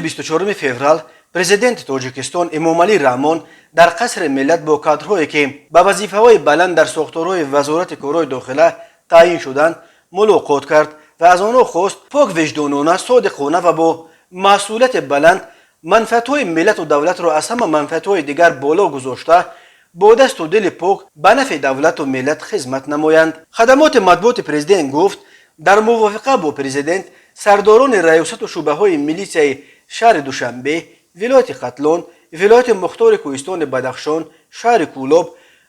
24 феврал Президенти Тоҷикистон Эмомалӣ Раҳмон дар Қасри Миллат бо кадрҳое, ки ба вазифаҳои баланд дар сохторҳои Вазорати корҳои дохила таъин шуданд, мулоқот кард ва аз онҳо хост, поквиҷдонона, содиқона ва бо масъулияти баланд манфиатҳои миллату давлатро аз ҳама манфиатҳои дигар боло гузошта, бо дасту дили пок ба нафъи давлату миллат хизмат намоянд. Хадамоти матбуоти президент гуфт, дар мувофиқа бо президент сардорони раёсату шӯъбаҳои милитсияи шаҳри Душанбе, вилояти Хатлон, вилояти мухтори кӯҳистони Бадахшон, шаҳри Кӯлоб,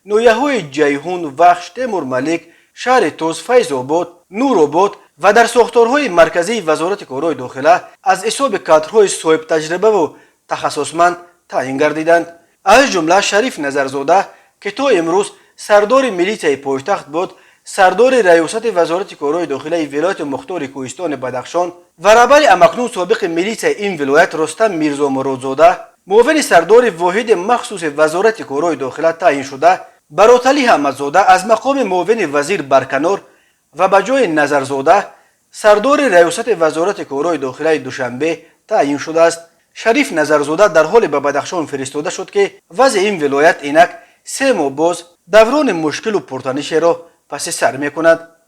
ноҳияҳои Ҷайҳун, Вахш, Темурмалик, шаҳри Тӯс, Файзобод, Нуробод ва дар сохторҳои марказии Вазорати корҳои дохила аз ҳисоби кадрҳои соҳибтаҷрибаву тахассусманд таъин гардиданд. Аз ҷумла Шариф Назарзода, ки то имрӯз сардори милитсияи пойтахт буд, сардори раёсати Вазорати корҳои дохилаи вилояти мухтори кӯҳистони Бадахшон ва раҳбари ҳамакнун собиқи милитсияи ин вилоят Рустам Мирзомуродзода муовини сардори воҳиди махсуси Вазорати корҳои дохила таъин шуда, Бароталӣ Ҳамадзода аз мақоми муовини вазир барканор ва ба ҷои Назарзода сардори раёсати Вазорати корҳои дохилаи Душанбе таъин шудааст. Шариф Назарзода дар ҳоле ба Бадахшон фиристода шуд, ки вазъи ин вилоят инак 3 моҳ боз даврони мушкилу пуртанишеро паси сар мекунад.